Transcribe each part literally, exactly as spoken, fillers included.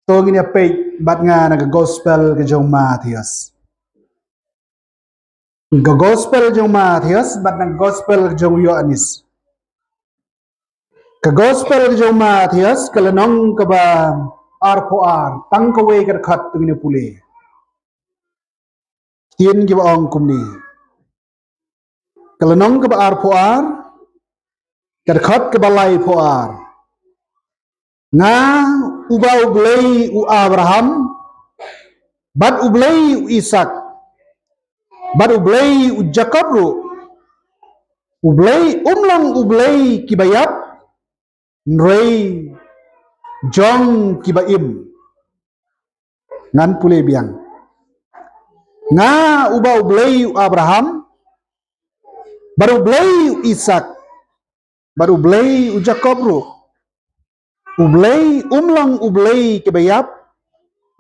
To ngin ïa peit bad nga na ka gospel ka jong u Mathaios. Ka gospel jong u Mathaios bad na ka gospel jong u Ïoannis. Ka gospel jong u Mathaios ka lynnong kaba arphew ar, tang kawei ka dkhot to ngin ïa pule. Ktien kiba ong kumne. Ka lynnong kaba arphew ar, ka dkhot kaba laiphew ar. Nga uba U Blei u Abraham, bad U Blei u Isak, bad U Blei u Jakob ruh. U Blei um long U Blei kiba ïap, hynrei jong kiba im. Ngan pule biang. Nga uba U Blei u Abraham, bad U Blei u Isak, bad U Blei u Jakob ruh. U Blei um long U Blei kiba ïap,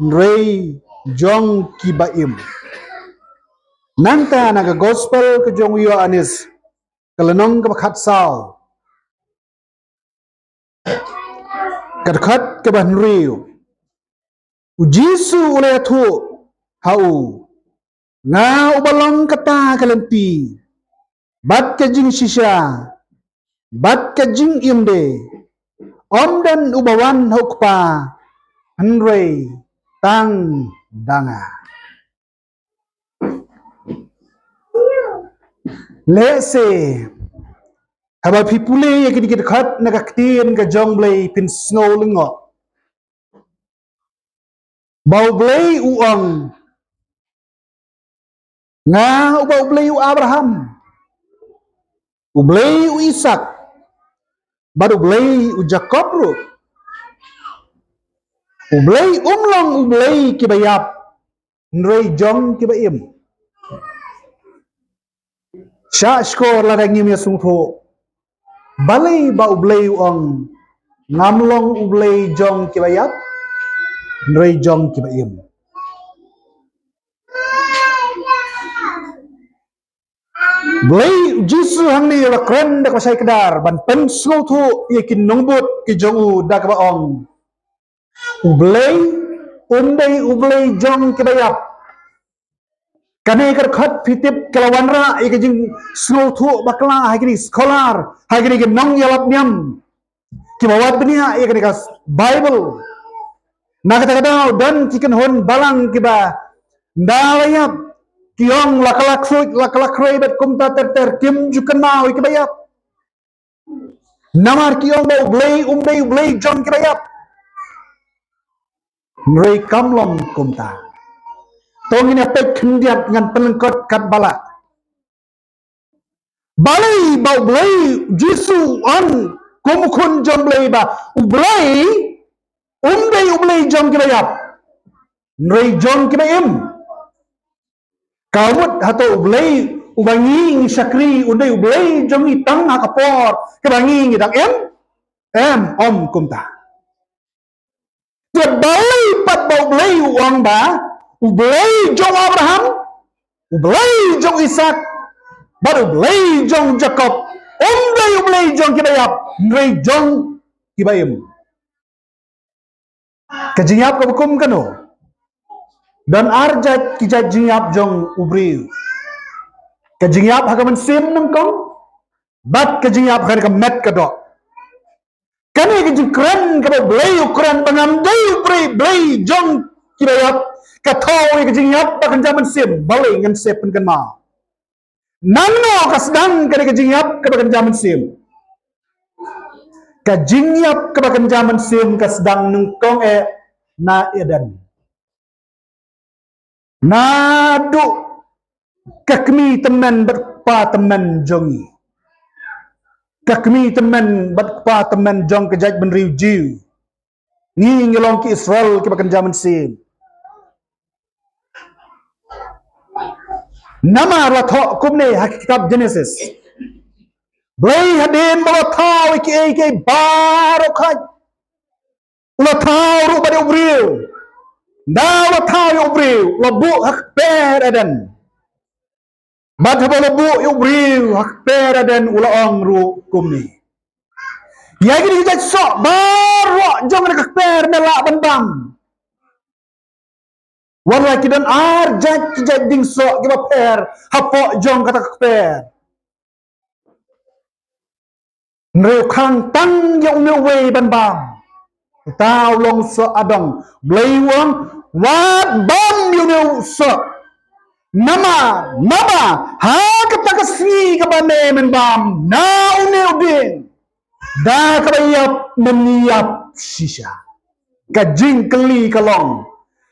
hynrei jong kiba im. Nangta na ka gospel ka jong u Ïoannis, ka lynnong kaba khatsaw, ka dkhot kaba hynriew. U Jisu u la ïathuh ha u, nga uba long kata ka lynti, bad ka jingshisha, bad ka jingim de. Ym don uba wan ha u Kpa, hynrei tang da nga. Lehse haba phi pule ïa kine ki dkhot na ka ktien ka jong U Blei phin sngew lyngngoh. Ba U Blei u ong, nga uba U Blei u Abraham, U Blei u Isak, bad U Blei u Jakob ruh. U Blei um long U Blei kiba ïap, hynrei jong kiba im. Sha shkor lada ngim ïa sngewthuh, balei ba U Blei u ong, ngam long U Blei jong kiba ïap, hynrei jong kiba im. Blei, Jisu hangne u la kren da kaba shai kdar ban pynsngewthuh ïa ki nongbud ki jong u da kaba ong, U Blei um dei U Blei jong kiba ïap. Kane ka dkhot phi tip ka la wanrah ïa ka jingsngewthuh bakla ha kine ki scholar, ha kine ki nongïalap niam kiba wad bniah ïa kane ka Baibl. Na kata ka daw don ki kynhun balang kiba, ynda la ïap, ki ong la ka la khroi, la ka la khroi bad kumta ter ter, kim ju kynmaw ïa kiba ïap. Namar ki ong ba U Blei um dei U Blei jong kiba ïap. Hynrei kam long kumta. To ngin ïa peit khyndiat, ngan pynlyngkot katba lah. Balei ba U Blei, Jisu u ong kum u khun jong U Blei ba U Blei um dei U Blei jong kiba ïap, hynrei jong kiba im. Ka mut hato U Blei uba ngi ngi shakri un dei U Blei jong ngi tang ha ka por kaba ngi ngi dang im? Em, ym kumta. Te balei pat ba U Blei u ong ba U Blei jong Abraham, U Blei jong Isak, bad U Blei jong Jakob um dei U Blei jong kiba ïap, hynrei jong kiba im? Ka jingïap kaba kum kano? Don ar jait ki jait jingïap jong u briew. Ka jingïap ha ka mynsiem nyngkong, bad ka jingïap ha ka met ka doh. Kane ka jingkren kaba U Blei u kren ba ngam dei U Blei, Blei jong kiba ïap, ka thoh ïa ka jingïap ba kynja mynsiem. Balei? Ngan sa pynkynmaw. Nangno ka sdang kane ka jingïap kaba kynja mynsiem? Ka jingïap kaba kynja mynsiem ka sdang nyngkong eh na Eden. Naduh ka kmie tymmen bad kpa tymmen jong ngi, ka kmie tymmen bad kpa tymmen jong ka jaitbynriew Jiw, ngi ngi long ki Israel kiba kynja mynsiem. Namar la thoh kumne ha ka kitab Genesis. Blei hadien ba la thaw ïa kiei kiei baroh khnang, u la thaw ruh bad ïa u briew. Ynda u la thaw ïa u briew, u la buh ha ka kper Eden. Bad haba u la buh ïa u briew ha ka kper Eden, u la ong ruh kumne, ïa kine ki jait soh baroh jong kane ka kper me lah ban bam. Wat la ki don ar jait ki jait dieng soh kiba pher hapoh jong kata ka kper, hynrei u khang tang ïa une uwei ban bam. Uta u long u soh adong. Blei u ong, wat bam ïa une u soh. Namar, naba ha kata ka sngi kaba me men bam na une u dieng, da kaba ïap men ïap shisha. Ka jingkylli ka long,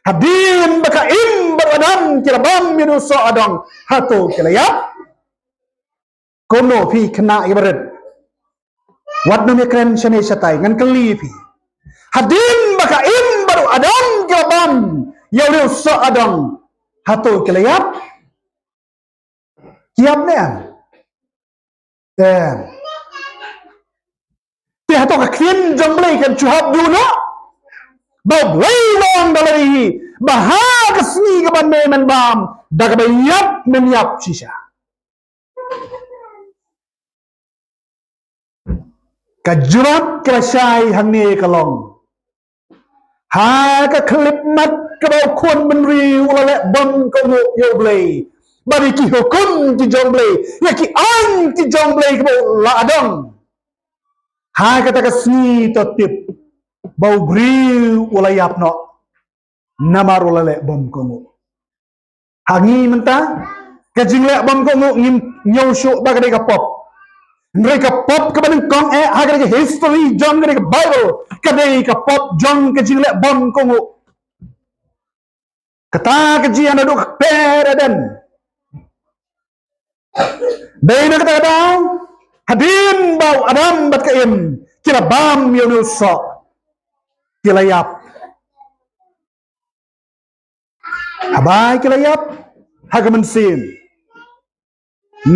hadien ba ka Im bad u Adam ki la bam ïa une u soh adong, hato ki la ïap? Kumno phi khynnah kiba rit? Wat nym ïakren shane shatai, ngan kylli phi. Hadien ba ka Im bad u Adam ki la bam ïa une u soh adong, hato ki la ïap? Ki ïap ne em? Em. Te hato ka ktien jong Blei kan shu hap duh noh? Ba Blei u ong da lade hi ba ha ka sngi kaba me men bam, da kaba ïap men ïap shisha. Ka jubab kaba shai hangne ka long, ha ka khyllipmat kaba u khun bynriew u la leh bymkohnguh ïa U Blei bad ïa ki hukum ki jong U Blei, ïa ki aiñ ki jong U Blei kaba u la adong, ha kata ka sngi to tip ba u briew u la ïap noh, namar u la leh bymkohnguh. Ha ngi mynta, ka jingleh bymkohnguh ngim ñiew shuh ba ka dei ka pop. Hynrei ka pop kaba nyngkong eh ha ka dei ka history jong ka dei ka Bible, ka dei ka pop jong ka jingleh bymkohnguh. Kata ka jia naduh ka kper Eden. Dei na kata ka daw, hadien ba u Adam bad ka Im ki la bam ïa une u soh, ki la ïap. Haba ki la ïap ha ka mynsiem,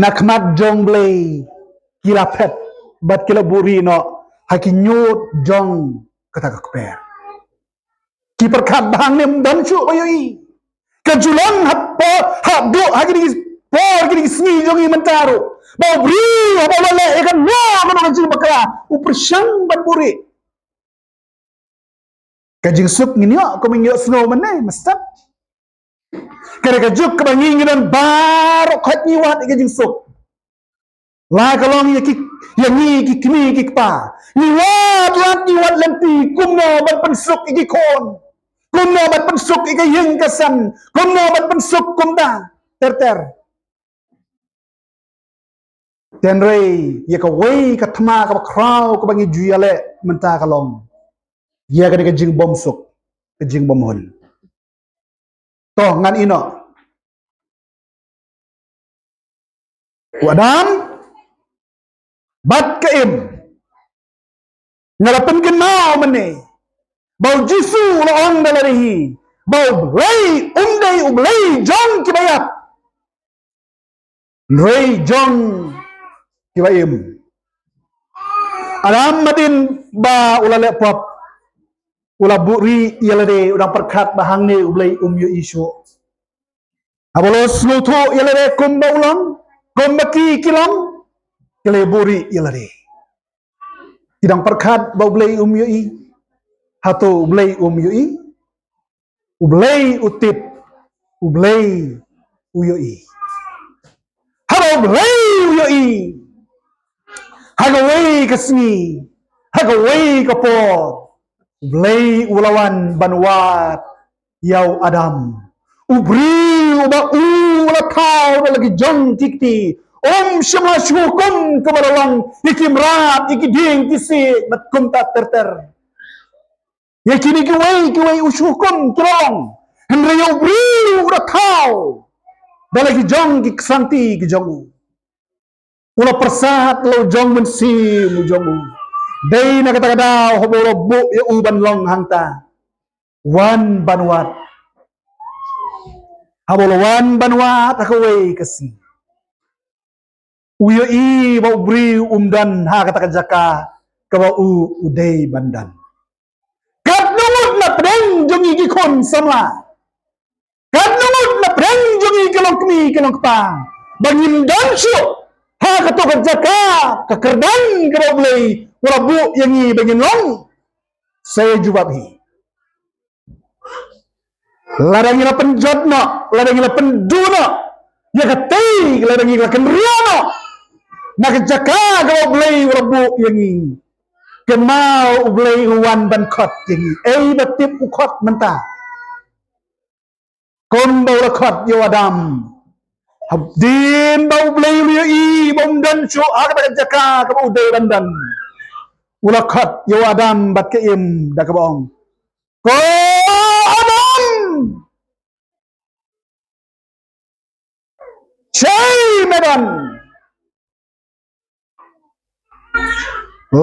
na khmat jong Blei ki la phet bad ki la buhrieh noh ha ki ñiut jong kata ka kper. Ki pyrkhat ba hangne ym don shuh ba ïohi. Ka ju long hapoh, haduh ha kine ki por, kine ki sngi jong ngi mynta ruh, ba u briew haba u la leh ïa kano kano ka jingbakla u pyrshang ban buhrieh. Ka jingsuk ngin ïoh, kumba ngin ïohsngew mynne mynstep. Ka dei ka juk kaba ngi ngi don baroh khoit ngi wad ïa ka jingsuk. La ka long ïa ki, ïa ngi ki kmie ki kpa, ngi wad lad ngi wad lynti kumno ban pynsuk ïa ki khun, kumno ban pynsuk ïa ka ïing ka sem, kumno ban pynsuk kumta ter ter. Hynrei ïa kawei ka thma kaba khraw kaba ngi ju ïaleh mynta ka long ïa kane ka jingbymsuk, ka jingbymhun. To ngan ïeh noh. U Adam bad ka Im, nga la pynkynmaw mynne ba U Jisu u la ong da lade hi ba U Blei um dei U Blei jong kiba ïap, hynrei jong kiba im. Adam hadien ba u la leh pop, u la buhrieh ïa lade, u dang pyrkhat ba hangne U Blei um ïohi shuh. Haba u la sngewthuh ïa lade kumba u long, kumba ki ki long, ki la buhrieh ïa lade. Ki dang pyrkhat ba U Blei um ïohi. Hato U Blei um ïohi? U Blei u tip, U Blei u ïohi. Haba U Blei u ïohi, ha kawei ka sngi, ha kawei ka por, U Blei u la wan ban wad ïa u Adam, u briew uba u la thaw da la ki jong ki kti. Um shym la shu hukum kumba la long ïa ki mrad, ïa ki dieng ki siej bad kumta ter ter. Ïa kine kiwei kiwei u shu hukum ki la long. Hynrei ïa u briew u la thaw da la ki jong ki ksanti ki jong u. U la pyrsad la u jong mynsiem u jong u. Dei na kata ka daw haba u la buh ïa u ban long hangta, wan ban wad. Haba u la wan ban wad ha kawei ka sngi, u ïohi ba u briew um don ha kata ka jaka kaba u u dei ban don. Katno ngut na pdeng jong ngi ki khun samla, katno ngut na pdeng jong ngi ki longkmie ki longkpa, ba ngim don shuh ha kato ka jaka, ka kyrdan kaba U Blei u la buh ïa ngi ba ngin long. Sa ïa jubab hi. Lada ngi la pynjot noh, lada ngi la pynduh noh ïa katei, lada ngi la kynriah noh na ka jaka kaba U Blei u la buh ïa ngi, kynmaw U Blei u wan ban khot ïa ngi. Ei ba tip u khot mynta? Kumba u la khot ïa u Adam. Hadien ba U Blei u la ïohi ba um don shuh ha kata ka jaka kaba u dei ban don, u la khot ïa u Adam bad ka Im da kaba ong, "Ko Adam, shei me don."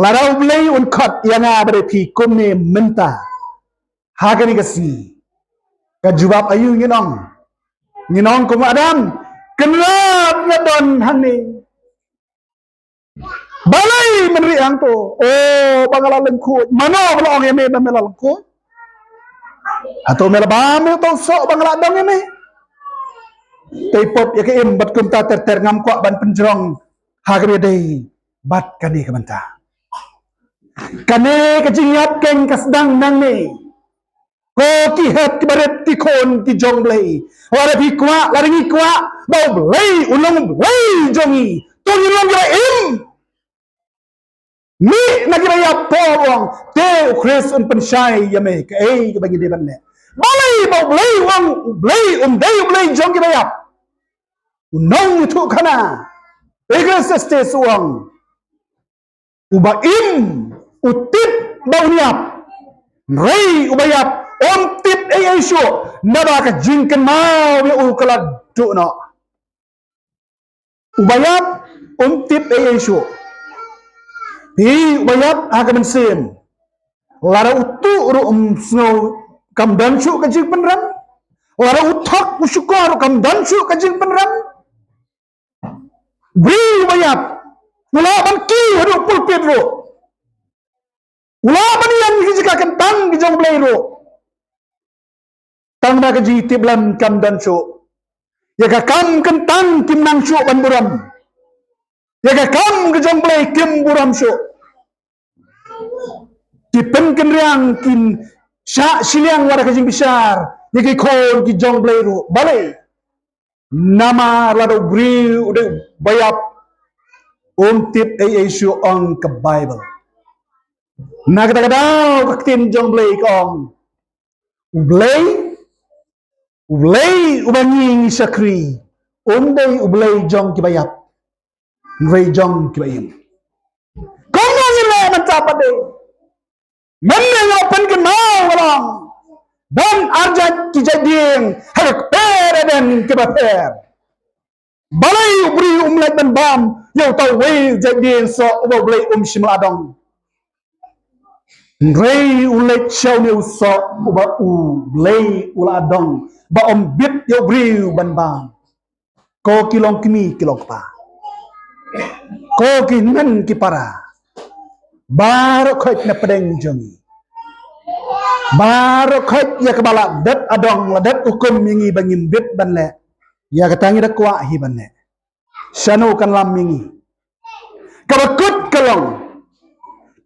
Lada U Blei un khot ïa nga bad ïa phi kumne mynta ha kane ka sngi, ka jubab aïu ngin ong? Ngin ong kum u Adam, "Kynrad, nga don hangne." Balei mynriang to? O, ba nga la lyngkhuid. Mano ba la ong ïa me ba me la lyngkhuid? Hato me la bam ïa uto u soh ba nga la dong ïa me? Te pop ïa ka Im bad kumta ter ter, ngam kwah ban pynjrong ha kaba dei bad kane ka bynta. Kane ka jingïap keiñ ka sdang nangne. Ko ki hep ki barit, ki khun ki jong U Blei, lada phi kwah, lada ngi kwah ba U Blei un long U Blei jong ngi, to ngin long kiba im. Mih na kiba ïap, Paul u ong, te U Khrist un pynshai ïa me kaei kaba ngi dei ban leh. Balei ba U Blei u ong U Blei um dei U Blei jong kiba ïap? U nongïathuhkhana Ecclesiastes u ong, uba im u tip ba un ïap, hynrei uba ïap um tip ei ei shuh, naba ka jingkynmaw ïa u ka la duh noh. Uba ïap um tip ei ei shuh. Phi, uba ïap ha ka mynsiem, lada u tuh ruh um sngew, kam don shuh ka jingpynrem. Lada u thok u shukor ruh kam don shuh ka jingpynrem. Briew uba ïap u lah ban kiew haduh pulpit ruh, u lah ban ïeng ha ki jaka kyntang ki jong U Blei ruh. Tang ba ka jingïatiplem kam don shuh, ïa ka kam kyntang kim nang shuh ban burom, ïa ka kam ka jong U Blei kim burom shuh. Ki pynkynriang kin shah shiliang wat ha ka jingbishar ïa ki khun ki jong U Blei ruh. Balei? Namar lada u briew u dei uba ïap, um tip ei ei shuh, ong ka Baibl. Na kata ka daw ka ktien jong U Blei ka ong, U Blei, U Blei uba ngi ngi shakri, um dei U Blei jong kiba ïap, hynrei jong kiba im. Kumno ngin leh mynta pat de? Mynne nga la pynkynmaw, nga la ong, don arjait ki jait dieng ha ka kper Eden kiba pher. Balei u briew um leit ban bam ïa uta uwei u jait dieng soh uba U Blei um shym la dong? Hynrei u leit sha une u soh uba U Blei u la dong, ba um bit ïa u briew ban bam. Ko ki longkmie ki longkpa, ko ki hynmen ki para, baroh khoit na pdeng jong ngi, baroh khoit ïa kaba la dep adong, la dep hukum ïa ngi ba ngim bit ban leh, ïa kata ngi da kwah hi ban leh. Shano kan lam ïa ngi? Kaba kut ka long,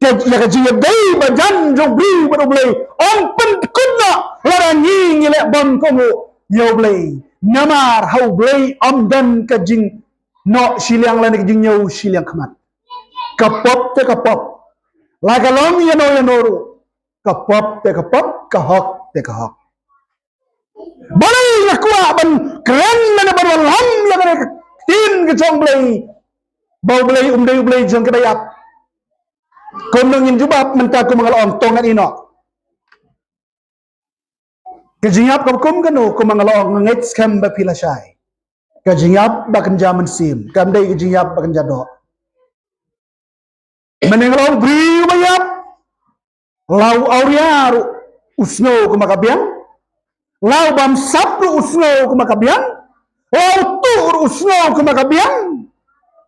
ka, ïa ka jingïadei ba jan jong u briew bad U Blei, ym pynkut noh lada ngi ngi leh bymkohnguh ïa U Blei. Namar ha U Blei ym don ka jingnoh shiliang lane ka jingñiew shiliang khmat. Ka pop te ka pop, la ka long ïano ïano ruh, ka pop te ka pop, ka hok te ka hok. Balei nga kwah ban kren lane ban wallam ïa kane ka ktien ka jong U Blei, ba U Blei um dei U Blei jong kiba ïap? Kumno ngin jubab mynta? Kumba nga la ong, to ngan ïeh noh. Ka jingïap kaba kum kano? Kumba nga la ong, nga ngeit skhem ba phi la shai. Ka jingïap ba kynja mynsiem, kam dei ka jingïap ba kynja doh. Mynne nga la ong, u briew ba ïap, la u awria ruh u sngew kumba ka biang, la u bamsap ruh u sngew kumba ka biang, la u tuh ruh u sngew kumba ka biang,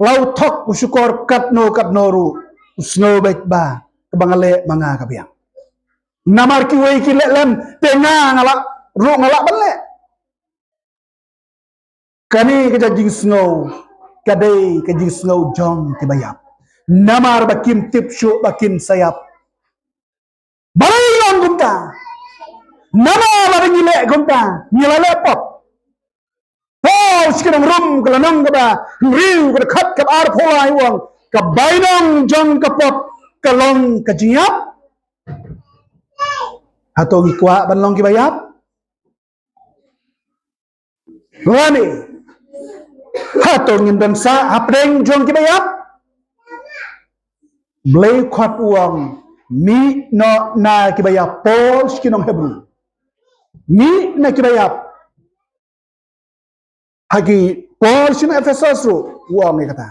la u thok u shukor katno katno ruh u sngew beit ba kaba nga leh ma nga ka biang. Namar kiwei ki leh lem, te nga, nga lah ruh, nga lah ban leh. Kane ka jait jingsngew ka dei ka jingsngew jong kiba ïap, namar ba kim tip shuh ba kin sa ïap. Balei ngan ong kumta? Namar lada ngi leh kumta, ngi la leh pop. Paul sha ki nong Rom ka lynnong kaba hynriew, ka dkhot kaba arphew lai u ong, ka bainong jong ka pop ka long ka jingïap. Hato ngi kwah ban long kiba ïap? Lane hato ngin don sah hapdeng jong kiba ïap? Blei khot u ong, mih noh na kiba ïap. Paul sha ki nong Hebru, mih na kiba ïap. Ha ki Paul sha ki nong Ephesos ruh u ong ïa kata,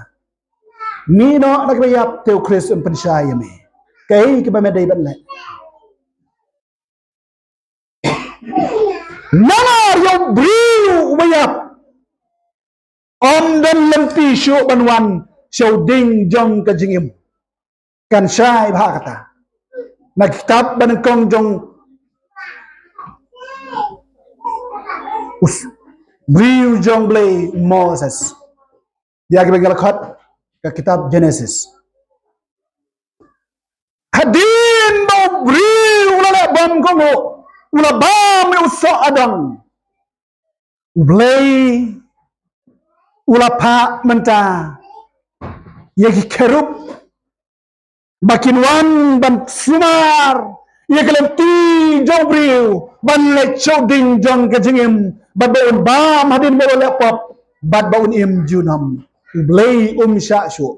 mih noh na kiba ïap, te u Khrist un pynshai ïa me. Kaei kaba me dei ban leh? Namar ïa u briew uba ïap ym don lynti shuh ban wan sha u ding jong ka jingim. Kan shai bha kata na kitab banyngkong jong u briew jong Blei, Moses. Ïa kiba ngi la khot ka kitab Genesis. Hadien ba u briew u la leh bam kohnguh, u la bam ïa u soh Adam, U Blei u la phah mynta ïa ki kherub ba kin wan ban sumar ïa ka lynti jong u briew ban leit sha u ding jong ka jingim, bad ba un bam hadien ba u la leh pop, bad ba un im junom. U Blei um shah shuh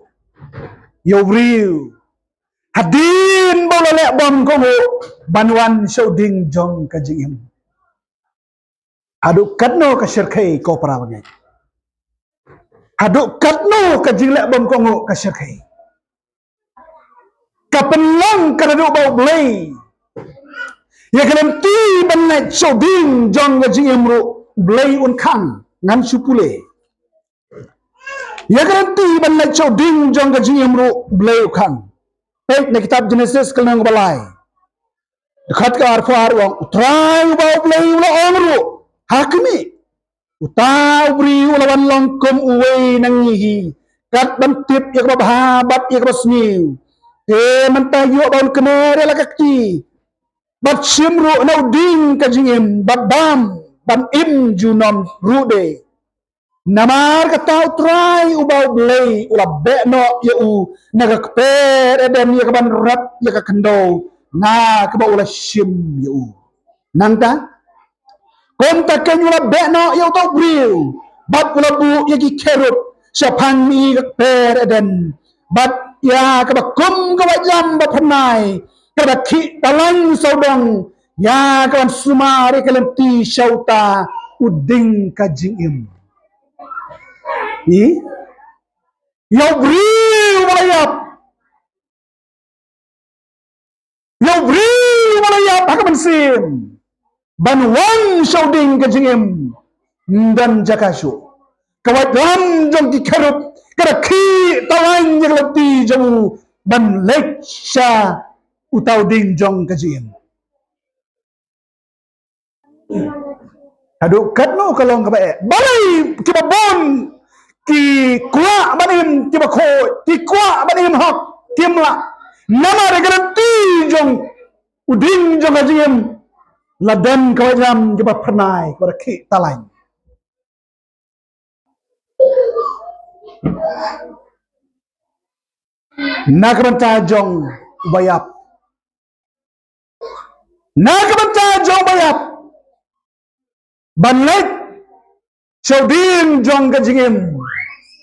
ïa u briew hadien ba u la leh bam kohnguh ban wan sha u ding jong ka jingim. Haduh katno ka shyrkhei, ko para bangeit? Haduh katno ka jingleh bam kohnguh ka shyrkhei? Ka pynlong ka naduh ba U Blei ïa ka lynti ban leit sha u ding jong ka jingim ruh U Blei un khang. Ngan shu pule. Ïa ka lynti ban leit sha u ding jong ka jingim ruh U Blei u khang. Peit na kitab Genesis ka lynnong ba lai, dkhot ka arphew ar u ong, U Trai uba U Blei u la ong ruh, ha khmih, uta u briew u la wan long kum uwei na ngi hi, kat ban tip ïa kaba bha bad ïa kaba sniew. Te mynta ïoh ba un kner ïa la ka kti bad shim ruh na u ding ka jingim bad bam ban im junom ruh de. Namar kata U Trai uba U Blei u la beh noh ïa u na ka kper Eden ïa kaban rep ïa ka khyndew na kaba u la shim ïa u. Nangta kumta keiñ u la beh noh ïa uta u briew bad u la buh ïa ki kherub shaphang mihngi ka kper Eden, bad ïa kaba kum ka waitlam ba phyrnai kaba khih talain sawdong, ïa kaban sumar ïa ka lynti sha uta u ding ka jingim. Ïa u briew ba la ïap, ïa u briew ba la ïap ha ka mynsiem ban wan sha u ding ka jingim, ym don jaka shuh. Ka waitlam jong ki kherub ka da khih talain ïa ka lynti jong u ban leit sha uta u ding jong ka jingim. Haduh katno ka long kaba eh. Balei kiba bun ki kwah ban im kiba khuid, ki kwah ban im hok, kim lah? Namar ïa ka lynti jong u ding jong ka jingim la don ka waitlam kaba phyrnai, kaba da khih talain. Na ka bynta jong uba ïap, na ka bynta jong uba ïap ban leit sha u ding jong ka jingim,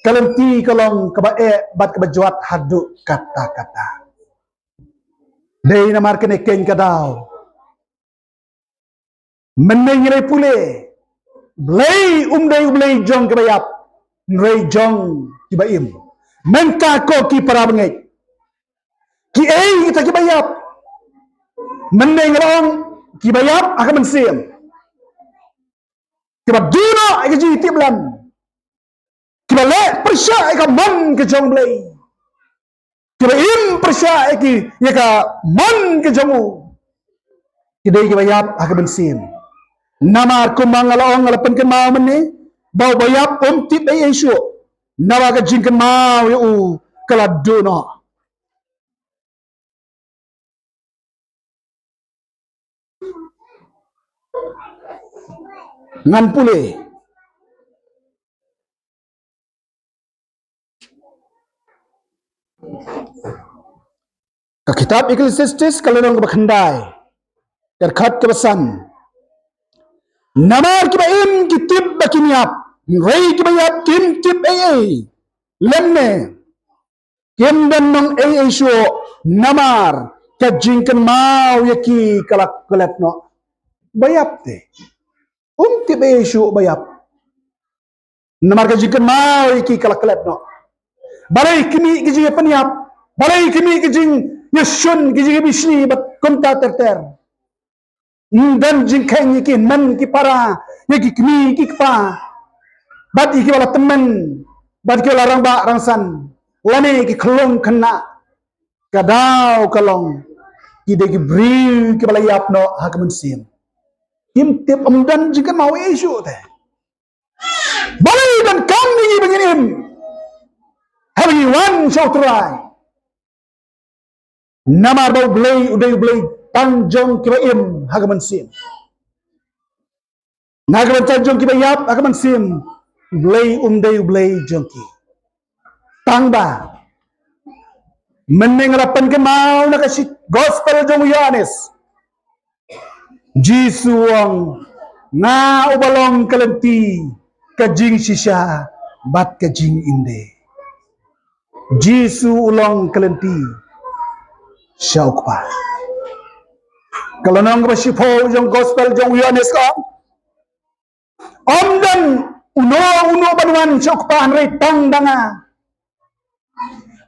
ka lynti ka long kaba eh bad kaba jwat haduh katta katta. Dei namar kane keiñ ka daw mynne ngi la pule, Blei um dei U Blei jong kiba ïap, hynrei jong kiba im. Mynta ko ki para bangeit, kiei kita kiba ïap? Mynne ngi la ong kiba ïap ha ka mynsiem, kiba duh noh ïa ka jingtip lang, kiba leh pyrshah ïa ka mon ka jong U Blei, kiba im pyrshah ïa ki, ïa ka mon ka jong u, ki dei kiba ïap ha ka mynsiem. Namar kumba nga la ong, nga la pynkynmaw mynne ba uba ïap um tip ei ei shuh, naba ka jingkynmaw ïa u ka la duh noh. Ngan pule. Ka kitab Ecclesiastes ka lynnong kaba khyndai, ka dkhot kaba san. Namar kiba im ki tip ba kim ïap, hynrei kiba ïap kim tip ei ei. Lymne kim don nong ei ei shuh, namar ka jingkynmaw ïa ki ka la klet noh. Ba ïap te um tip ei ei shuh ba ïap. Namar ka jingkynmaw ïa ki ka la klet noh. Balei ki mih ki jingïapynïap, balei ki mih ki jingïashun, ki jingïabishni bad kumta ter ter. Ym don jingkheiñ ïa ki hynmen ki para, ïa ki kmie ki kpa, bad ïa kiba la tymmen, bad kiba la rangbah rangsan, lane ki khyllung khynnah. Ka daw ka long, ki dei ki briew kiba la ïap noh ha ka mynsiem. Kim tip, ym don jingkynmaw ei ei shuh te. Balei donkam ïa ngi ba ngin im haba ngi wan sha U Trai? Namar ba U Blei u dei U Blei tang jong kiba im ha ka mynsiem. Na ka bynta jong kiba ïap ha ka mynsiem, U Blei um dei U Blei jong ki. Tang ba mynne nga la pynkynmaw na ka shi-, gospel jong u Ïoannis. Jisu u ong, nga uba long ka lynti, ka jingshisha bad ka jingim de. Jisu u long ka lynti sha u Kpa. Ka lynnong kaba shiphew jong gospel jong u Ïoannis ka ong, ym don uno uno ban wan sha u Kpa hynrei tang da nga.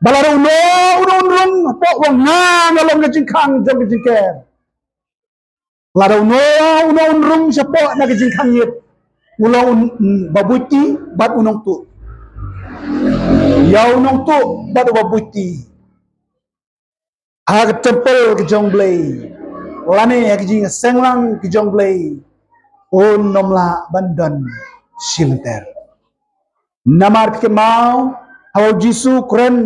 Ba lada uno uno un rung hapoh, u ong, nga nga long ka jingkhang jong ka jingker. Lada uno uno un rung shapoh na ka jingkhang ïit, u long u, u babuiti bad u nongtuh. Ïa u nongtuh bad u babuiti ha ka templ ka jong U Blei, lane ha ka jingseng lang ka jong U Blei, un ym lah ban don shilynter. Namar phi kynmaw haba u Jisu u kren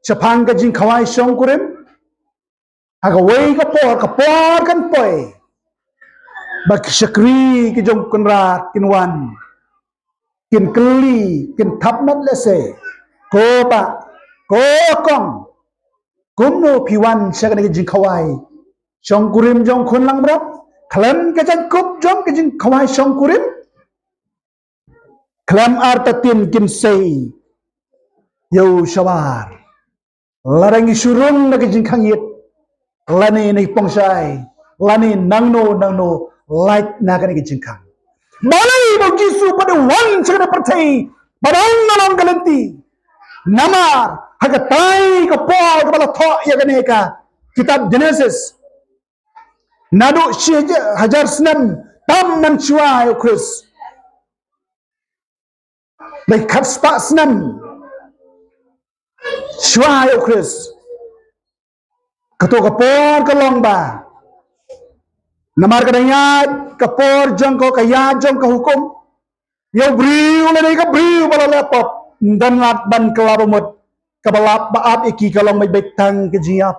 shaphang ka jingkhawai shongkurim. Ha kawei ka por, ka por kan poi ba ki shakri ki jong u Kynrad kin wan, kin kylli, kin thap met lehse, ko bah, ko kong, kumno phi wan sha kane ka jingkhawai shongkurim jong u Khun Langbrot? Khlem ka jingkup jong ka jingkhawai shongkurim, khlem artatien kin sei ïa u shabar. Lada ngi shu rung na ka jingkhang ïit, lane na ki pongshai, lane nangno nangno, lait na kane ka jingkhang. Balei ba u Jisu pat u wan sha kane ka pyrthei, ba dang na long ka lynti? Namar ha katai ka por kaba la thoh ïa kane ka kitab Genesis, naduh shi hajar snem tam mynshuwa ïa u Khrist. Dei khatspah snem shuwa ïa u Khrist. Kato ka por ka long ba, namar ka dang ïaid ka por jong ka, ka ïaid jong ka hukum. Ïa u briew lane ka briew ba la leh pop, ym don lad ban kylla ba mut. Kaba lap ba ap ïa ki ka long beit beit tang ka jingïap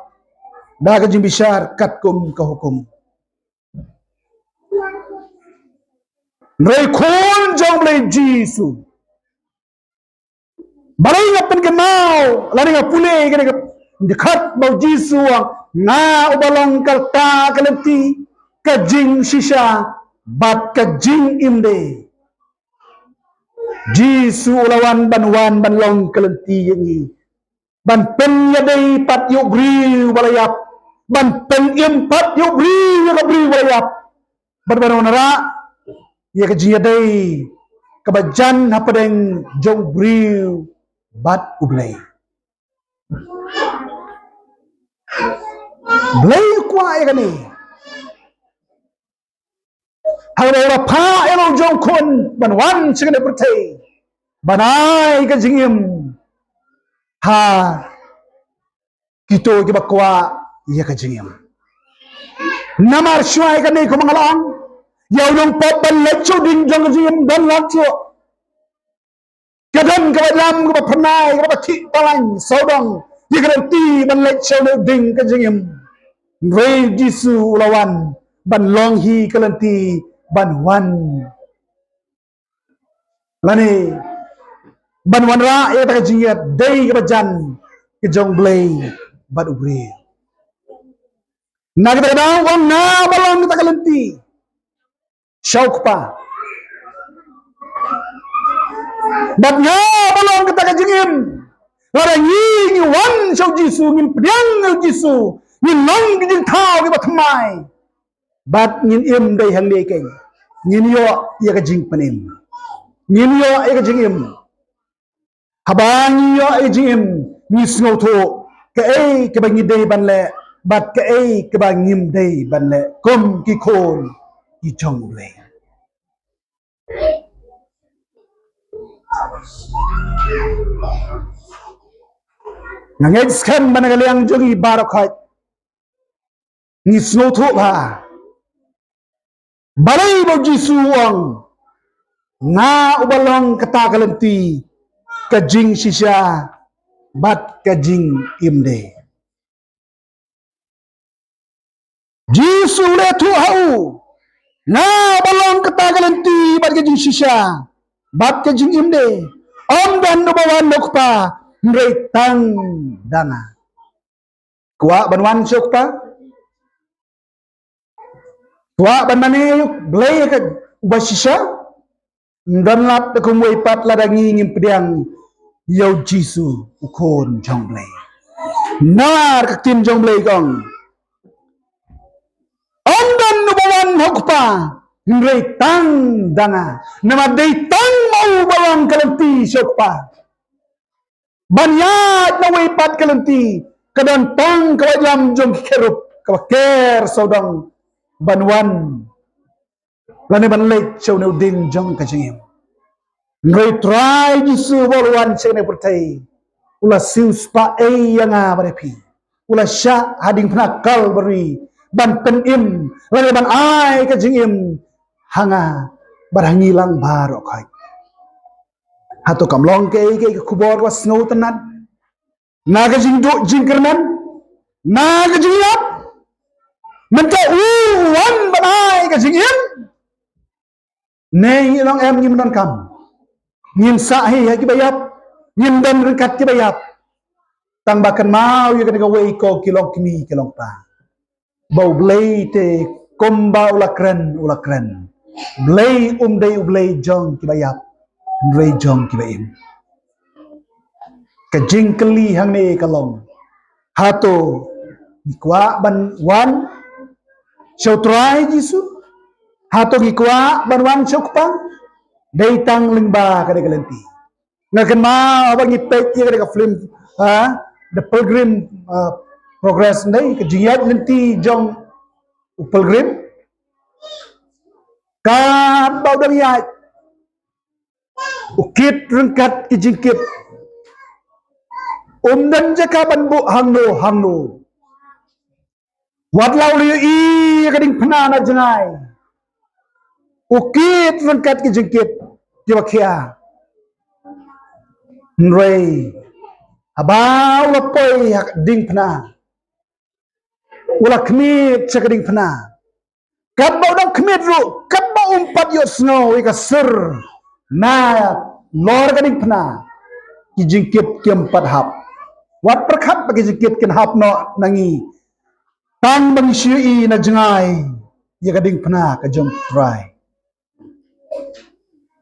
da ka jingbishar katkum ka hukum. Hynrei Khun jong U Blei Jisu, balei nga pynkynmaw lane nga pule kane ka dkhot ba u Jisu u ong, nga uba long ka rta ka lynti, ka jingshisha bad ka jingim de. Jisu u la wan ban, wan ban long ka lynti ïa ngi, ban pynïadei pat ïa u briew ba la ïap, ban pynim pat ïa u briew, ïa ka briew ba la ïap, bad ban wanrah ïa ka jingïadei kaba jan hapdeng jong u briew bad U Blei. Blei u kwah ïa kane. Haba u la phah ïa la u jong u Khun ban wan sha kane ka pyrthei, ban ai ka jingim ha kito kiba kwah ïa ka jingim. Namar shuwa ïa kane, kumba nga la ong, ïa u nongpop ban leit sha u ding jong ka jingim don lad shuh. Ka don kaba lam, kaba phyrnai, kaba thik palaiñ sawdong ïa ka lynti ban leit sha u ding ka jingim. Hynrei Jisu u la wan ban long hi ka lynti, ban wan Lane ban wanrah ïa kata ka jingïeit dei kaba jan ka jong Blei bad u briew. Na kata ka daw u ong, nga ba long kata ka lynti sha u Kpa. Bad nga ba long kata ka jingim. Lada ngi ngi wan sha u Jisu, ngin pdiang ïa u Jisu, ngin long ki jingthaw kiba thymmai. Bad ngin im dei hangne keiñ. Ngin ïoh ïa ka jingpynim. Ngin ïoh ïa ka jingim. Haba ngi ïoh ïa ka jingim, ngi sngewthuh kaei kaba ngi dei ban leh bad kaei kaba ngim dei ban leh kum ki khun ki jong U Blei. Nga ngeit skhem ba na ka liang jong ngi baroh khoit ngi sngewthuh bha balei ba u Jisu u ong, nga uba long kata ka lynti, ka jingshisha bad ka jingim de. Jisu u la ïathuh ha u, nga uba long kata ka lynti bad ka jingshisha bad ka jingim de. Ym don uba wan ha u Kpa hynrei tang da nga. Kwah ban wan sha u Kpa? Kwah ban mane ïa u Blei ka uba shisha? Ym don lad da kumwei pat lada ngi ngim pdiang ïa u Jisu, u Khun jong U Blei. Namar ka ktien jong U Blei ka ong, ym don uba wan ha u Kpa hynrei tang da nga. Namar dei tang ma u ba long ka lynti sha u Kpa. Ban ïaid na wei pat ka lynti, ka don tang ka waitlam jong ki kherub kaba ker sawdong ban wan lane ban leit sha une u dieng jong ka jingim. Hynrei Trai Jisu ba u la wan sha kane ka pyrthei, u la siewspah ei ïa nga bad ïa phi. U la shah ha diengphna Kalbari ban pynim lane ban ai ka jingim ha nga bad ha ngi lang baroh khoit. Hato kam long kaei kaei ka khubor kaba sngewtynnat na ka jingduh jingkyrmen, na ka jingïap? Mynta u wan ban ai ka jingim. Ne ngi long em, ngim donkam? Ngin sah hi ha kiba ïap, ngin don ryngkat kiba ïap. Tang ba kynmaw ïa kane kawei ko ki longkmie ki longkpa, ba U Blei te kumba u la kren u la kren. Blei um dei U Blei jong kiba ïap hynrei jong kiba im. Ka jingkylli hangne ka long, hato ngi kwah ban wan sha U Trai Jisu? Hato ngi kwah ban wan sha U Kpa? Dei tang lyngba kane ka lynti. Nga kynmaw haba ngi peit ïa kane ka film, ha, The Pilgrim, uh, Progress, ne ka jingïaid lynti jong u pilgrim. Katba u dang ïaid, u kit ryngkat ki jingkit. Um don jaka ban buh hangno hangno. Wat la u la ïohi ïa ka diengphna na jngai, u kit ryngkat ki jingkit kiba khia. Hynrei haba u la poi ha ka diengphna, u la khmied sha ka diengphna. Katba u dang khmied ruh, katba um pat ïohsngew ïa ka sur nalor ka diengphna, ki jingkit kim pat hap. Wat pyrkhat ba ki jingkit kin hap noh na ngi tang ba ngi shu ïohi na jngai ïa ka diengphna ka jong U Trai.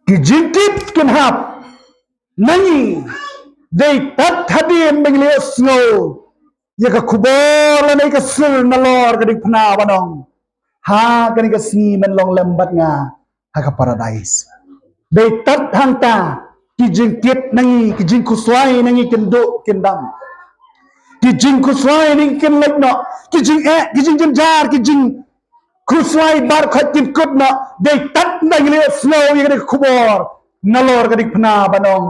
Ki jingkit kin hap na ngi dei tad hadien ba ngi la ïohsngew ïa ka khubor lane ka sur nalor ka diengphna ban ong, ha kane ka sngi men long lem bad nga ha ka paradais. Dei tad hangta ki jingkit na ngi, ki jingkhuslai na ngi kin duh kin dam. Ki jingkhuslai na ngi kin leit noh, ki jingeh, ki jingjynjar, ki jingkhuslai baroh khoit kin kut noh. Dei tad hangta ngi la ïohsngew ïa kane ka khubor nalor ka diengphna ban ong,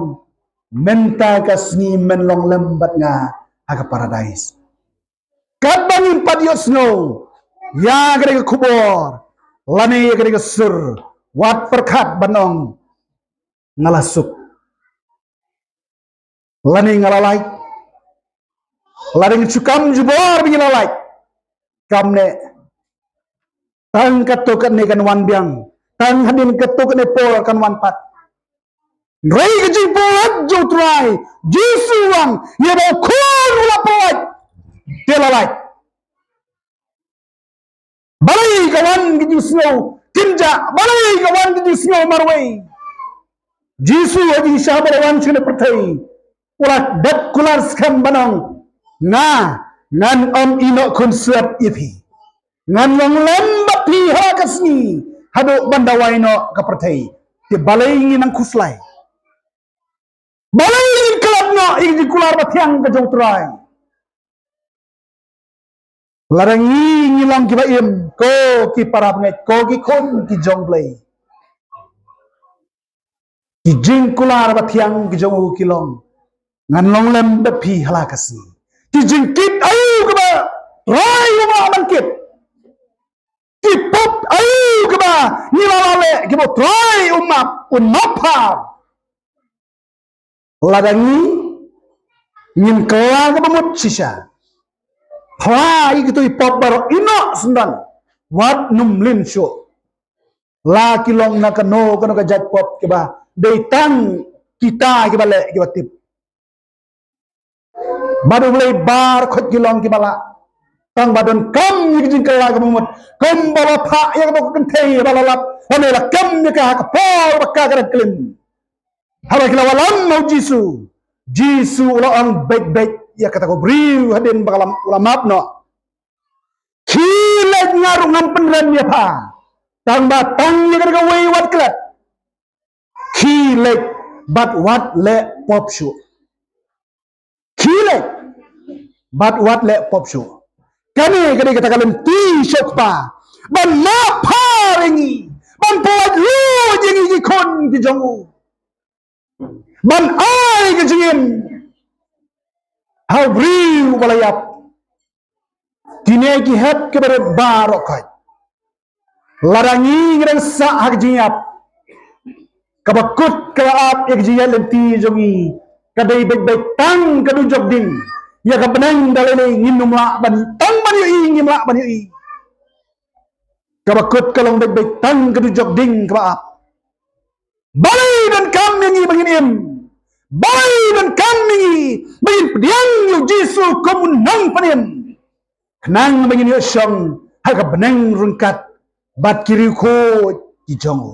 mynta ka sngi men long lem bad nga ha ka paradais. Katba ngim pat ïohsngew ïa kane ka khubor lane ïa kane ka sur, wat pyrkhat ban ong, nga la suk lane nga la lait, lane ngi shu kam jubor ba ngi la lait. Kam ne, tang katto katne kan wan biang, tang hadien katto katne por kan wan pat. Hynrei ka jingpyllait jong u Trai Jisu u ong, ïa ba u khun u la pyllait, te la lait. Balei ka wan ka jingsngew kynjah, balei ka wan ka jingsngew marwei? Jisu ha jingshisha ba la wan sha kane ka pyrthei, u la dep kular skhem ban ong, nga ngan ym ïehnoh khunswet ïa phi. Ngan long lem bad phi ha la ka sngi haduh ban da wai noh ka pyrthei. Te balei ngin nang khuslai? Balei ngin klet noh ïa ka jingkular bathiang ka jong u Trai? Lada ngi ngi long kiba im, ko ki para bangeit, ko ki khun ki jong Blei, ki jingkular bathiang ki jong u ki long, ngan long lem bad phi ha la ka sngi. Ki jingkit aïu kaba u Trai um lah ban kit? Ki pop aïu kaba ngi la lah leh kiba u Trai um map, un map bha? Lada ngi ngin kylla kaba mut shisha, phla ïa kito ki pop baroh, ïehnoh syndon, wat nym lynshop. La ki long na kano kano ka jait pop kiba dei tang kita kiba leh kiba tip. Bad U Blei baroh khoit ki long kiba lah. Tang ba donkam ïa ka jingkylla kaba mut. Kumba la phah ïa kaba kynthei ba la lap, lane la kem ïa ka ha ka por ba ka dang klim. Haba ki la wallam ha u Jisu, Jisu u la ong beit beit ïa kata ka briew hadien ba ka la, u la map noh. Khie leit, nga ruh ngam pynrem ïa pha. Tang ba tang ïa kane kawei wat klet. Khie leit bad wat leh pop shuh. Khie leit bad wat leh pop shuh. Kane ka dei kata ka lynti sha u Kpa ban map bha ïa ngi, ban pyllait lut ïa ngi ki khun ki jong u, ban ai ka jingim ha u briew ba la ïap. Kine ki hep kiba rit baroh khoit. Lada ngi ngi dang sah ha ka jingïap, kaba kut kaba ap ïa ka jingïaid lynti jong ngi ka dei beit beit tang ka dujok ding. Ïa ka bneng da lei lei ngin ym lah ban, tang ban ïohi ngim lah ban ïohi. Kaba kut ka long beit beit tang ka dujok ding kaba ap. Balei donkam ïa ngi ba ngin im? Balei donkam ïa ngi ba ngin pdiang ïa u Jisu kum u nongpynim? Khnang ba ngin ïoh shong ha ka bneng ryngkat bad ki riewkhuid ki jong u.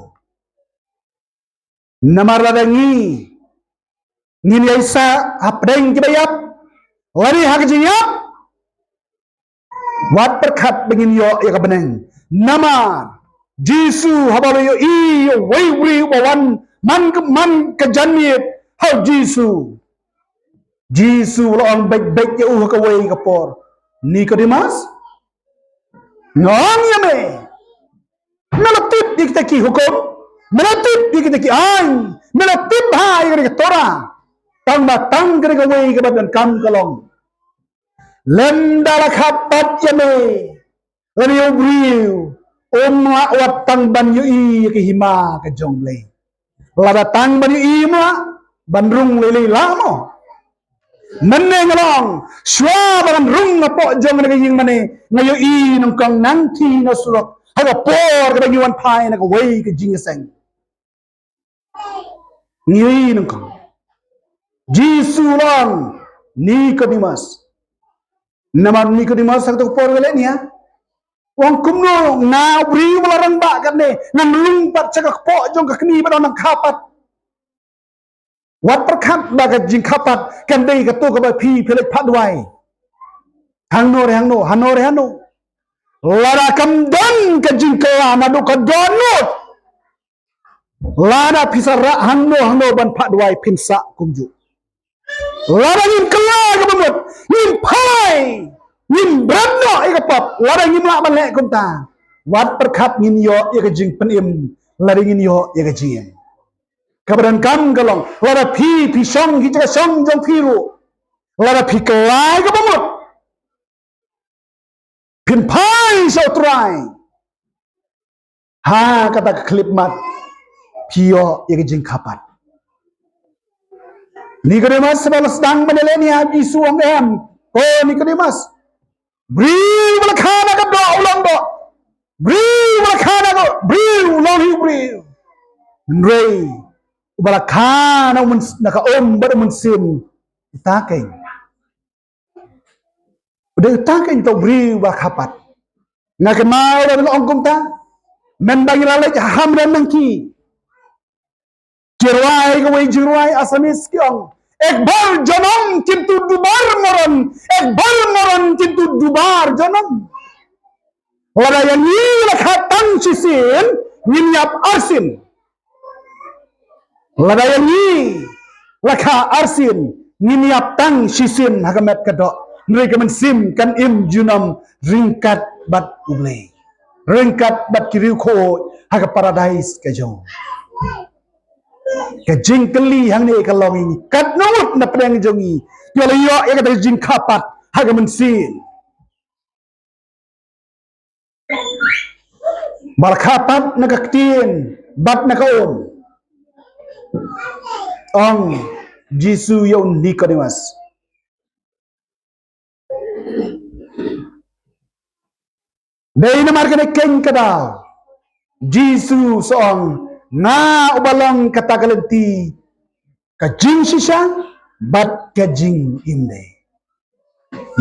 Namar lada ngi ngin ïaisah hapdeng kiba ïap, lane ha ka jingïap, wat pyrkhat ba ngin ïoh ïa ka bneng. Namar Jisu haba u la ïohi ïa uwei u briew uba wan man ka, man ka janmiet ha u Jisu, Jisu u la ong beit beit ïa u ha kawei ka por, Nikodemus, nga ong ïa me, me la tip ïa kita ki hukum, me la tip ïa kita ki aiñ, me la tip bha ïa kane ka Torah. Tang ba tang kane kawei kaba donkam ka long, lymda la kha pat ïa me, lane ïa u briew, um lah wat tang ban ïohi ïa ka hima ka jong U Blei. Lada tang ban ïohi um lah, ban rung lei lei lah mo. Mynne nga la ong, shuwa ba ngan rung hapoh jong kane ka ïing mane, nga ïohi nyngkong nangta na surok, ha ka por kaba ngi wan phai na kawei ka jingïaseng. Ngi ïohi nyngkong. Jisu u la ong, Nikodemus. Namar Nikodemus ha kato ka por u leh nia, u ong kumno nga u briew ba la rangbah katne ngan rung pat sha ka kpoh jong ka kmie ba don nang kha pat. Wat pyrkhat ba ka jingkha pat kan dei kato kaba phi, phi leit phah duwai hangno re hangno, hano re hano. Lada kam don ka jingkylla naduh ka dohnud, lada phi sa rah hangno hangno ban phah duwai, phin sah kumjuh. Lada ngim kylla kaba mut, ngim phai, ngim bret noh ïa ka pop, lada ngim lah ban leh kumta, wat pyrkhat ngin ïoh ïa ka jingpynim, lada ngin ïoh ïa ka jingim. Kaba donkam ka long, lada phi, phi shong ha ka jaka shong jong phi ruh, lada phi kylla kaba mut, phin phai sha U Trai, ha kata ka khyllipmat phi ïoh ïa ka jingkha pat. Nikodemus, haba la sdang ban ïaleh nia, Jisu u ong em, ko Nikodemus, briew ba la kha na ka doh u long doh, briew ba la kha na ka briew u long hi u briew. Hynrei uba la kha na u myn-, na ka um bad u mynsiem, uta keiñ. U dei uta keiñ uta u briew uba la kha pat. Nga kynmaw lada nga ong kumta, mynba ngi la leit ha Hamren nangta, ki rwai kawei jingrwai Assamese ki ong, "Ek bar janam kintu dubar maran, ek bar maran kintu dubar janam." Lada ïa ngi la kha tang shisien, ngin ïap arsien. Lada ïa ngi la kha arsien, ngin ïap tang shisien ha ka met ka doh. Hynrei ka mynsiem kan im junom ryngkat bad U Blei, ryngkat bad ki riewkhuid ha ka paradais ka jong. Ka jingkylli hangne ka long, ïa ngi katno ngut na pdeng jong ngi ki la ïoh ïa kata ka jingkha pat ha ka mynsiem. Ba la kha pat na ka ktien bad na ka um. Ong Jisu ïa u Nicodemus. Dei namar kane keiñ ka daw Jisu sa ong, nga uba long kata ka lynti, ka jingshisha bad ka jingim dei.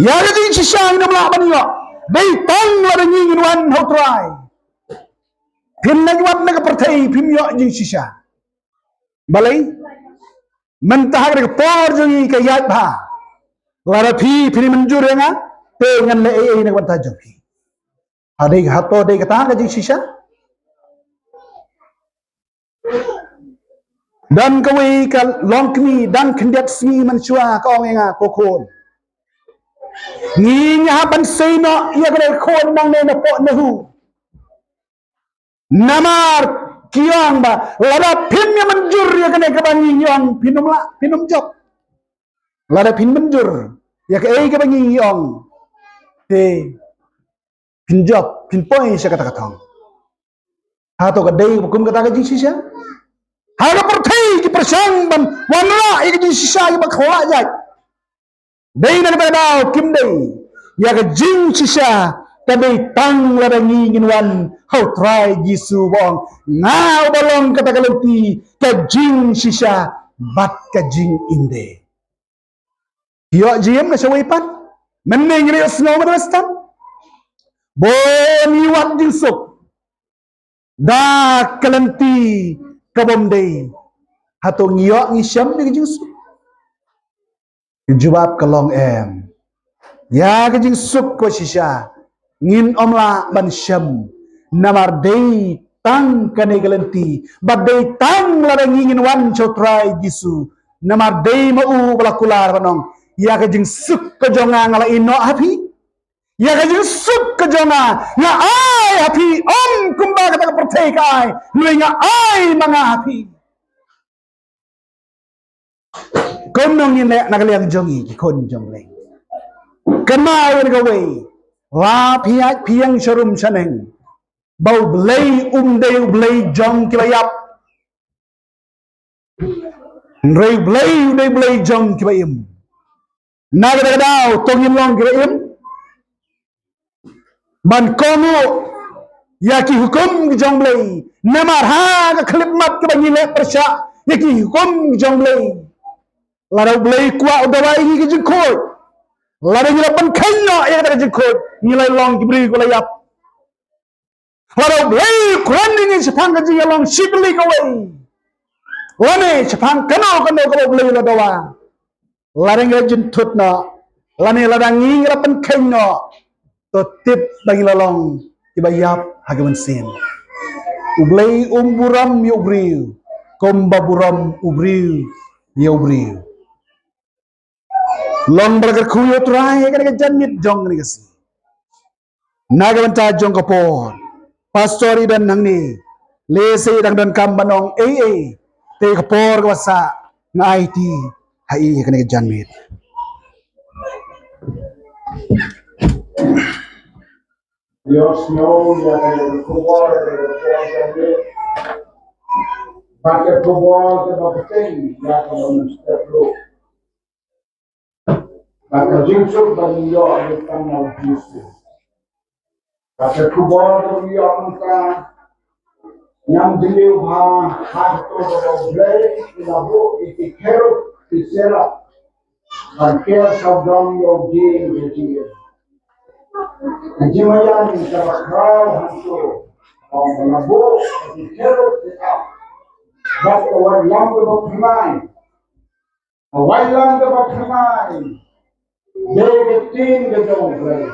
Ïa ka jingshisha ngin ym lah ban ïoh, dei tang lada ngi ngin wan ha U Trai. Phin leit wat na ka pyrthei phim ïoh jingshisha. Balei? Mynta ha ka por jong ngi ka ïaid bha. Lada phi phin mynjur ïa nga, te ngan leh ei ei na ka bynta jong phi. Ha dei, hato dei kata ka jingshisha? Don kawei ka longkmie, dang khyndiat sngi mynshuwa, ka ong ïa nga, ko khun, ngi hap ban sei noh ïa kane ka khun nangne napoh nahu. Namar ki ong ba lada phim ïa mynjur ïa kane kaba ngi ong, phin ym lah, phin ym jop. Lada phin mynjur ïa kaei kaba ngi ong, te phin jop, phin poi sha kata ka thong. Hato ka dei ba kum kata ka jingshisha? Ha ka pyrthei ki pyrshang ban wanrah ïa ka jingshisha ïa ba khla jait. Dei na kata ka daw kim dei. Ïa ka jingshisha ka dei tang lada ngi ngin wan ha U Trai Jisu ba ong, nga uba long kata ka lynti, ka jingshisha bad ka jingim dei. Ïoh jingim na shawei pat. Mynne ngi ïohsngew mynta ba stan, bun ngi wad jingsuk da ka lynti ka bym dei. Hato ngi ïoh, ngi shem ïa ka jingsuk? Ka jubab ka long em. Ïa ka jingsuk kaba shisha ngin ym lah ban shem, namar dei tang kane ka lynti, bad dei tang lada ngi ngin wan sha U Trai Jisu. Namar dei ma u ba la kular ban ong, ïa ka jingsuk ka jong nga nga la ïehnoh ha phi. Ïa ka jingsuk ka jong nga nga ai ha phi, ym kumba kata ka pyrthei ka ai, hynrei nga ai ma nga ha phi. Kumno ngin leh na ka liang jong ngi ki khun jong U Blei? Kynmaw ïa kawei, la phi ïaid phi ïeng sharum shaneng, ba U Blei um dei U Blei jong kiba ïap. Hynrei U Blei u dei U Blei jong kiba im. Na kata ka daw to ngin long kiba im ban kohnguh ïa ki hukum ki jong U Blei. Namar ha ka khyllipmat kaba ngi leh pyrshah ïa ki hukum ki jong U Blei, lada U Blei kwah u dawa ïa ngi ki jingkhuid, lada ngi la pynkheiñ noh ïa kata ka jingkhuid, ngi la long ki briew kiba la ïap. Lada U Blei u kren ïa ngi shaphang ka jingïalong shi tylli kawei, lane shaphang kano kano kaba U Blei u la dawa, lada ngi la jynthut noh, lane lada ngi, ngi la pynkheiñ noh, to tip ba ngi la long kiba ïap ha ka mynsiem. U Blei um burom ïa u briew kumba burom u briew ïa u briew. Long ba la kyrkhu ïa U Trai ha kane ka janmiet jong kane ka sngi. Na ka bynta jong ka por, Pastor i don hangne, lehse i dang donkam ban ong ei ei, te ka por kaba sah nga aiti ha i ha kane ka janmiet. Ïohsngew ïa ka khubor, ïa ka khubor, ïa ka khubor kaba bteng ïa kaba mynstep ruh. Ba ka jingsuk ba ngi ïoh ïa ka na U Jisu. Ba ka khubor ba ngi ïoh mynta, Ngan ïa u ba ha to ba u Blei, ki la buh ïa ki cherub, ki serap ban ker sawdong ïa u dieng jong ki. Ka jingmaïan kaba khraw hangto, ba la buh ïa ki cherub, ki serap. Bad ka wailam kaba phyrnai, ka wailam kaba phyrnai, dei ka ktien ka jong u Blei.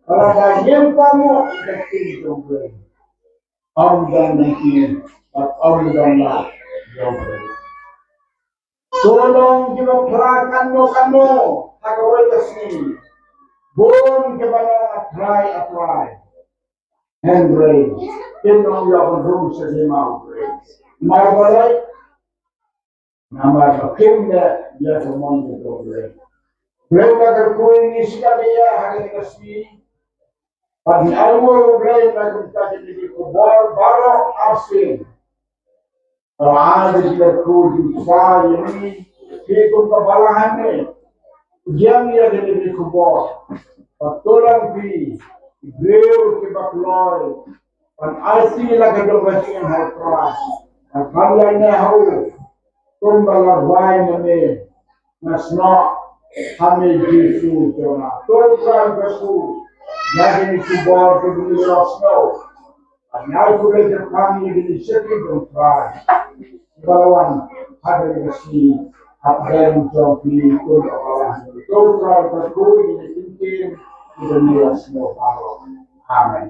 Ka la da ïeng pynmih ka ktien jong u Blei. Ym don lynti bad ym don lad jong u Blei. To long kiba phla katno katno ha kawei ka sngi. Bun kiba long A Trai, A Trai, hynrei kin ym ïoh ban rung sha ka hima u Blei. Namar balei? Namar ba kim leh ïa ka mon ka jong u Blei. Blei u la kyrkhu ïa ngi shikatdei ha kane ka sngi. Bad ngi ai nguh ïa u Blei na ka bynta kine ki khubor baroh arsien. Ka la ai ka jingkyrkhu jingpyni ïa ngi, ki kum ka balang hangne. Pdiang ïa kine ki khubor. Bad to long phi ki briew kiba kloi ban aiti la ka dohnud jong ngi ha u Trai. Bad ban leh ne ha u, kumba la rwai ma me, nga snoh ha me Jisu jong nga. To Trai ba kyrkhu ïa kine ki khubor kiba ngi la snoh. Bad ngi ai khublei kyrpang ïa kine ki shakri jong u Trai kiba la wan ha kane ka sngi hapdeng jong phi, kumba la wan. To Trai ba kyrkhu ïa kine ki ktien kiba ngi la snoh baroh. Amen.